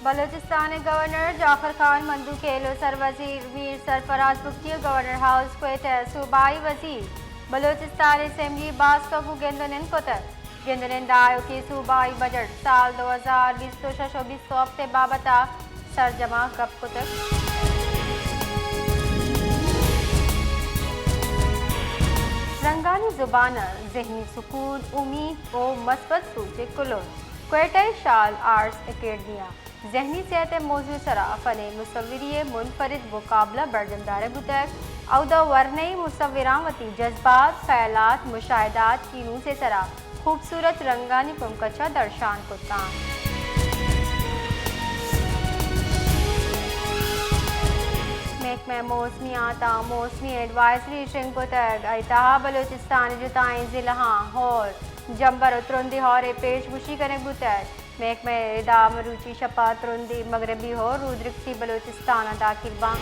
بلوچستان ءِ گورنر جعفر خان مندوخیل ءُ سروزیر میر سرفراز بگٹی ءَ گورنر ہاؤس کوئٹہ ءَ صوبائی وزیر بلوچستان اسمبلی باسک ءَ گوں گند ءُ نند کتگ۔ گند ءُ نند ءَ آیوکیں صوبائی بجٹ سال دو ہزار بیست ءُ شش ءُ بیست ءُ ہپت ءِ بابت ءَ سرجم ءَ گپ کتگ۔ رنگانی زبان ءَ ذہنی سکون، امید ءُ مثبت سوچ ءِ کلوہ۔ کوئٹہ ءِ شال آرٹس اکیڈمی ءَ ذہنی صحت ءِ موضوع ءِ سرا فن ءِ مصوری ءِ منفرد مقابلہ برجم دارگ بوتگ۔ اودا ورنائی مصوراں وتی جذبات، خیالات، مشاہدات، کینوس ءِ سرا خوبصورت رنگانی کمکچ ءَ درشان کتاں۔ محکمہ موسمیات ءَ موسمی ایڈوائزری شنگ کتگ۔ آئی تہا بلوچستان ءِ جتائیں ضلعاں ہور، جمبر ءُ ترندیں ہور ءِ پیش گوشی کنگ بوتگ۔ محکمہ ءِ ادا مروچی شپ ءَ ترندیں مغربی ہور رودرکتی بلوچستان ءَ داخل باں۔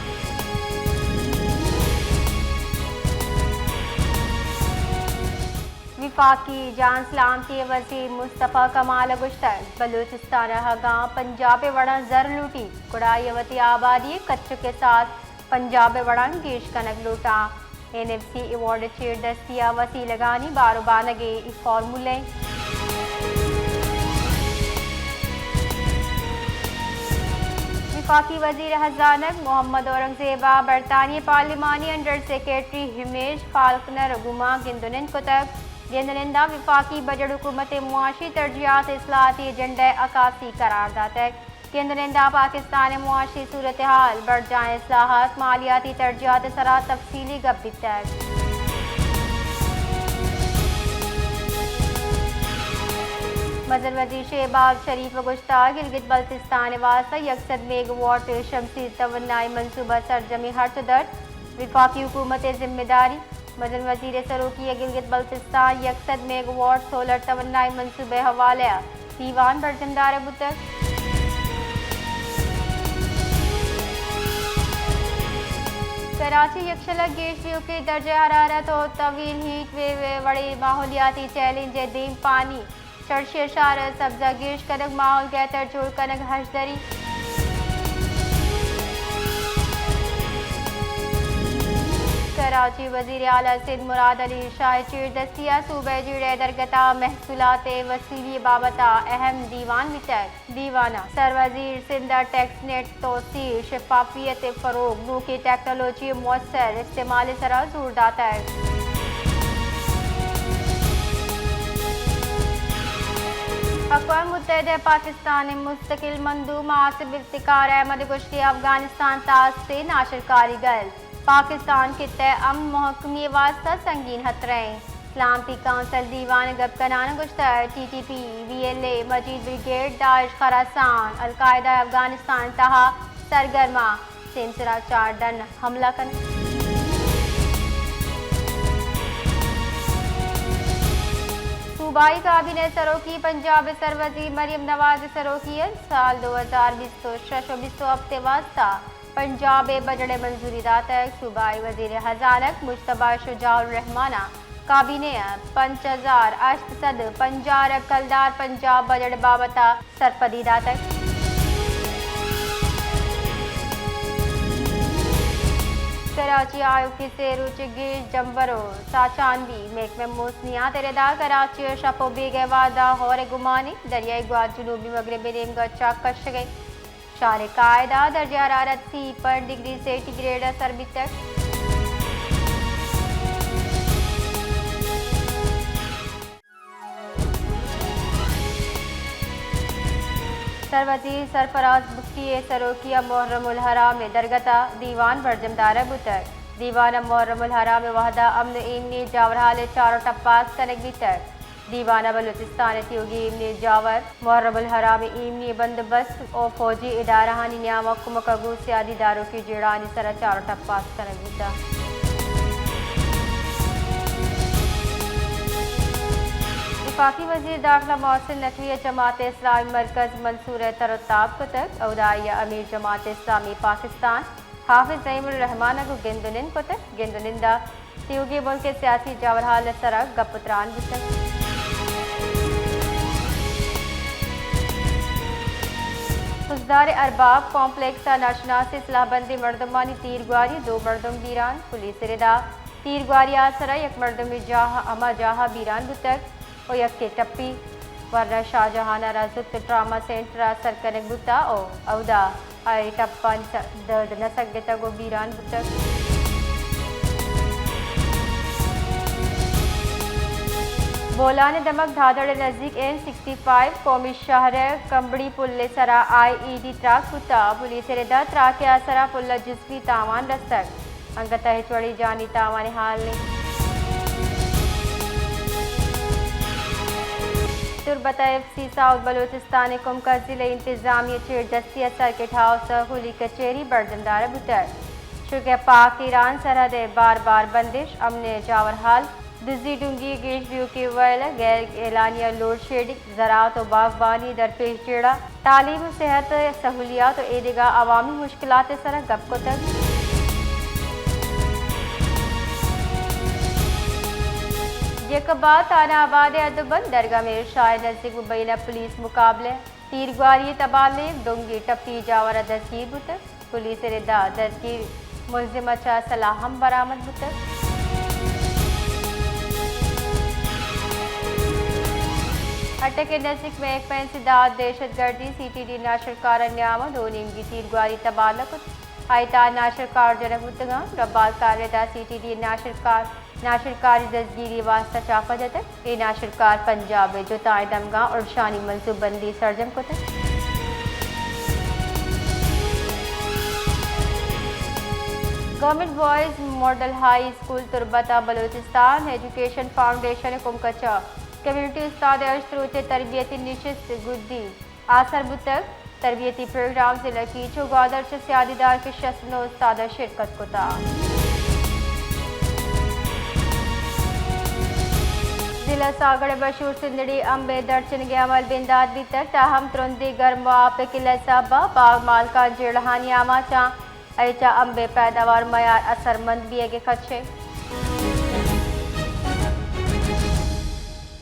وفاقی جان سلامتی ءِ وزیر مصطفی کمال ءَ گوشتگ، بلوچستان ءَ اگاں پنجاب ءِ وڑاں زر لوٹیت، گڑا آئی ءَ وتی آبادی ءِ کچک ءِ ساعت پنجاب ءِ وڑاں گیش کنگ لوٹاں۔ این ایف سی ایوارڈ ءِ چیردستی ءِ وسیلگانی بار ءُ بانگ ءِ اے فارمولہ اِنت۔ وفاقی وزیر ءِ ہزانگ محمد اورنگزیب ءَ برطانیہ ءِ پارلیمانی انڈر سیکرٹری ہمیش فالکنر ءَ گوما گند ءُ نند کتگ۔ گند ءُ نند ءَ وفاقی بجٹ حکومت ءِ معاشی ترجیحات ءُ اصلاحاتی ایجنڈا ءِ عکاسی قرار داتگ۔ گند ءُ نند ءَ پاکستان ءِ معاشی صورتحال، برجاہیں اصلاحات، مالیاتی ترجیحات ءِ سرا تفصیلی گپ بیتگ۔ مزن وزیر شہباز شریف ءَ گوشتگ، گلگت بلتستان ءِ واستہ یک سد میگا واٹ شمسی توانائی منصوبہ سرجمیں ہرچ ءُ درچ وفاقی حکومت ءِ ذمہ داری۔ مزن وزیر ءِ سروکی ءَ گلگت بلتستان یک سد میگا واٹ سولر توانائی منصوبہ ءِ حوالہ ءَ دیوان برجم دارگ بوتگ۔ کراچی، یکشل ءَ گیش بیوکیں درجہ حرارت ءُ طویل ہیٹ ویو ءِ وڑیں ماحولیاتی چیلنج ءِ دیمپانی، چڑشی ءِ شہر ءَ سبزہ گیش کنگ، ماحول گہتر جوڑ کنگ ءِ ہژدری۔ کراچی، وزیر اعلی سندھ مراد علی شاہ ءِ چیردستی ءَ صوبہ ءِ جیڑہ ءِ درگت ءَ محصولات ءِ وصولی ءِ بابت ءَ اہم دیوان بیتگ۔ دیوان ءَ سروزیر سندھ ءَ ٹیکس نیٹ توسیع، شفافیت ءِ فروغ، نوکیں ٹیکنالوجی ءِ مؤثر استعمال ءِ سرا زور داتگ۔ اقوام متحدہ ءِ پاکستان ءِ مستقل مندوب آصف افتخار احمد ءِ گوشگ، افغانستان ءِ تاک ءِ ناشرکاری گل پاکستان ءِ خطہ ءِ امن ءُ مہکمی ءِ واستہ سنگین خطرہ اِنت۔ سلامتی کونسل ءِ دیوان ءَ گپ کنان ءَ گوشتگ، T T P, V L A, Majeed brigade, Daesh Khorasan, al Qaeda Afghanistan ءِ تہا سرگرم اَنت، سیمسر ءَ چار ڈن حملہ کنگ۔ صوبائی کابینہ ءِ سروکی پنجاب ءِ سروزیر مریم نواز ءِ سروکی اِنت، سال دو ہزار بیست ءُ شش ءُ بیست ءُ ہپت ءِ واستہ پنجاب ءِ بجٹ ءَ منظوری داتگ۔ صوبائی وزیر ءِ ہزانگ مجتبی شجاع الرحمان ءَ کابینہ ءَ پنچ ہزار ہشت سد ءُ پنجاہ ارب کلدار پنجاب بجٹ ءِ بابت ءَ سرپدی داتگ۔ کراچی ءَ آیوکیں سے روچ ءَ گیش جمبر ءُ ساچان بیت۔ محکمہ موسمیات ءِ ردا کراچی ءَ شپ ءُ بیگہ ءِ وہد ءَ ہور ءِ گمان اِنت، دریائے گوات جنوبی مغربی نیمگ ءَ چاک کشگ ءَ اِنت۔ شہر ءِ قاعدہ ءَ درجہ حرارت سی پوائنٹ ڈگری سینٹی گریڈ ءَ سر بیتگ۔ سروزیر سرفراز بگٹی ءِ سروکی ءَ محرم الحرام ءِ درگت ءَ دیوان برجم دارگ بوتگ۔ دیوان ءَ محرم الحرام ءِ وہد ءَ امن ءُ ایمنی ءِ جاورحال ءِ چار ءُ ٹپاس کنگ بیتگ۔ دیوان ءَ بلوچستان ءِ تیوگیں ایمنی جاور، محرم الحرام ءِ ایمنی بندوبست ءُ فوجی ادارہانی نیام ءَ کمک ءَ گوں سیادی داروکیں جیڑہانی سرا چار ءُ ٹپاس کنگ بوتگ۔ وفاقی وزیر داخلہ محسن نقوی ءَ جماعت اسلامی مرکز منصورہ ءَ تر ءُ تاب کتگ۔ اودا آئی ءَ امیر جماعت اسلامی پاکستان حافظ نعیم الرحمان ءَ گوں گند ءُ نند کتگ۔ گند ءُ نند ءَ تیوگیں ملک ءِ سیاسی جاورحال ءِ سرا گپ ءُ تران بوتگ۔ خضدار دار ارباب کمپلیکس ء ناشناسیں سلاہ بندیں مردمانی تیرگواری، دو مردم بیران، پولیس ء ردا تیرگواری ء سرا یک مردمے جاہ، ہما جاہ ء بیران بوتگ و یکے ٹپی، ورنا شاہ جہان ء را زوت ٹراما سینٹر ء سر کنگ بوتگ و اودا آئی ٹپانی س-، درد نہ سگتگ و بیران بوتگ۔ بولان ء دمگ دھادڑ ء نزیک این سکسٹی فائیو قومی شہر ء کمبڑی پل ء سرا آئی ای ڈی تراک بوتگ۔ پولیس ء ردا تراک ء سرا پل ء جزوی تاوان رستگ۔ انگت ء ہچ وڑیں جانی تاوان ء حال نہ انت۔ تربت ء ایف سی ساؤتھ بلوچستان ء کمک ء ضلعی انتظامیہ ء چیردستی ء سرکٹ ہاؤس ء ہولی کچہری برجم دارگ بوتگ۔ چونکہ پاک ایران سرحد ء بار بار بندش، امن ء جاور حال، دزی ڈونگی گیش بیوکی ویل، غیر اعلانیہ لوڈ شیڈنگ، زراعت و باغبانی درپیش جیڑہ، تعلیم و صحت سہولیات و ایدگہ عوامی مشکلات سرا گپ کتگ۔ جیکب ء تھانہ آباد ء ادوبند درگاہ میر شاہ ء نزیک مبینہ پولیس مقابلہ، تیرگواری تبادلہ، ڈونگی ٹپی جاور ء دستگیر بوتگ۔ پولیس ء ردا دزگیر ملزم ء چہ سلاہ ہم برآمد بوتگ۔ اٹک ء نزیک مہکمہ انسداد دہشت گردی، سی ٹی ڈی، ناشرکار ء نیام ء دو نیمگی تیرگواری تبادلہ کت۔ آئی تہا ناشرکار جنگ بوتگاں۔ ربالکار ء ردا سی ٹی ڈی ناشرکار ناشرکاری دزگیری واستہ چاپہ جتگ۔ اے ناشرکار پنجاب ء جتائیں دمگاں ارشانی منصوبہ بندی سرجم کتگ۔ Government boys model high school تربت ء بلوچستان ایجوکیشن فاؤنڈیشن ء کمک ء چہ کمیونٹی استاد ء ہشت روچ ء تربیتی نشست گڈی آسر بوتگ۔ تربیتی پروگرام ضلع کیچ و گوادر چہ سیادی دار کہ شست و نو استاد ء شرکت کتا۔ ضلع ساگڑ ء مشہور سندڑی امب ء درچنگ ء عمل بندات بیتگ، تاہم ترندی گرم و آپ ء قلہ ء سبب ء باغ مالکاں جیڑہانی آماچاں، اے چہ امب ء پیداوار میار اثرمند بیگ ء خدشہ۔